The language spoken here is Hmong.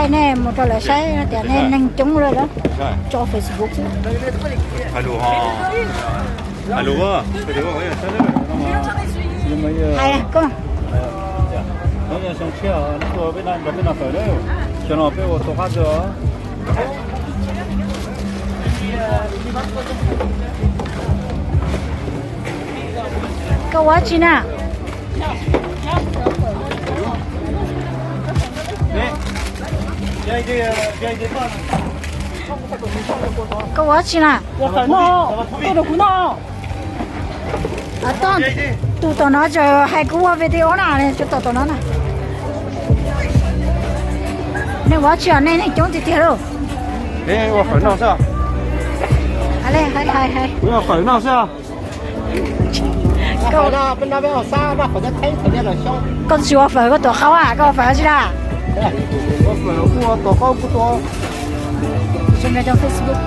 Nej mus rau lawv saib tias nej neeg coob lawm lawm, tso Facebook xwb. Hais koj. Koj ua tsi na? Koj ua tsi na? Ua fawm no, koj rau kuv no. Tus tom no tseem hais kuv ua video na, tus tom tom no na. Nej ua tsi os, nej neeg coob tiag tiag lauj. Ua fawm noj xwb. Hais, hais, hais. Ua fawm noj xwb. Koj tsis ua fawm, koj tuav qhaub a, koj ua fawm tsi na? Ua fawm kuj ua, tuav qhaub kuj tuav. Subscribe rau Facebook.